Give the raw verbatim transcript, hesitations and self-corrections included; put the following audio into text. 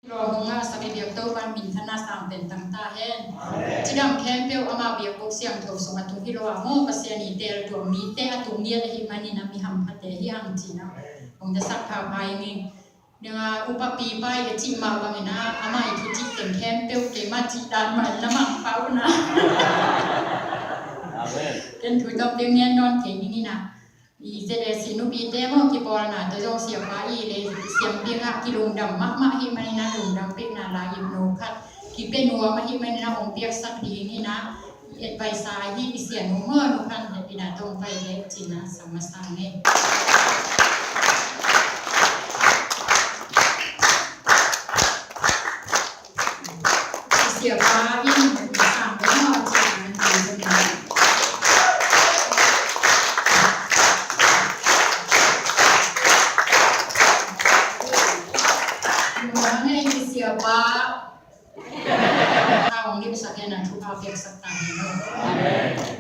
Lawm hong ngahsak i biak Topa minthanna sang pen tang ta hen. Cidam khempeuh ama biakbuk siangtho sung a tung hi lo a maw, Pasian i teel tuam mite a tung ngiat ahih manin a mi hamphatte hi hang cih na hong desak pha pha ing. Ning a upapi pa i a cih mah bangin a, ama i thucik teng khempeuh keima cih dan mah na mangpau na. Amen. Ken thu tampi ngen nawn kei ning ina. I Z S C nupite maw kipawlna te zong siapa i le siam ding a kilungdam mahmah hi manin a lungdam pekna lai ip no khat kipia nuam ahih manin a hong piaksak ding ina. I advice a hi i sianu maw nu khan hepina tong pai le cina sang masa nge. I siapa in sang ding maw cina. Nungmang ei i siapa. Ka hong limsak hen a thupha peksak ta hen. Amen.